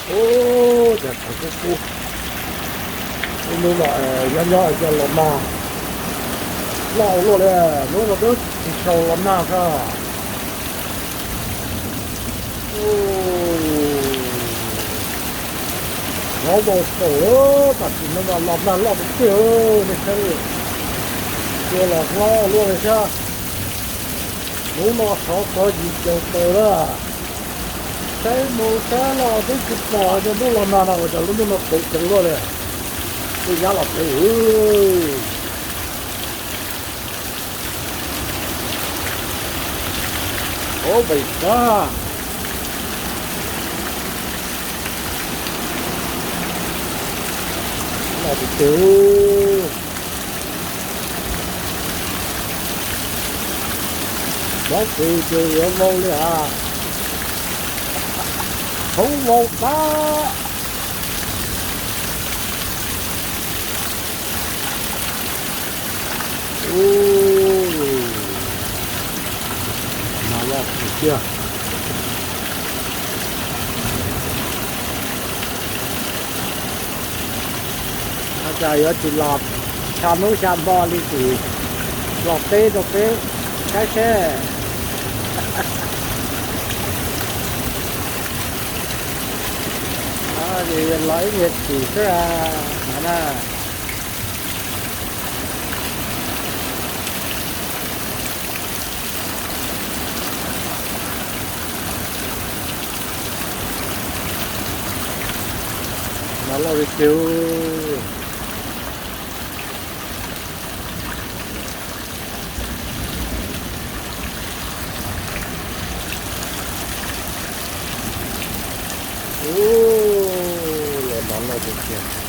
Ub, cas thaum kub kub, hnub no nyob nyob cas los nag loj ua luaj li, hnub no twb tsis xyaum los nag thiab. Hlob npau taws, tam sim no mas los nag loj tiag tiag, nej saib, cua los hlob ua luaj li thiab. Hnub no sov txog yim caum tawm lawm, saib mus saib los twb tsis pom cov ntuj los nag no, ua cas lub ntuj no qhuav ceev luaj li. Tej nyab los tsev. Ub, npem sab, los tiag tiag. Mob kws ces yuav vau li as, thoob vau qab. Ub, nag loj tiag tiag. Cas yuav tsis los xya hnub xya hmo li tim, los teb rau peb saib seb. Los ib nyuag tim xwb no na. Nag loj tiag tiag. Ub, los nag loj tiag tiag.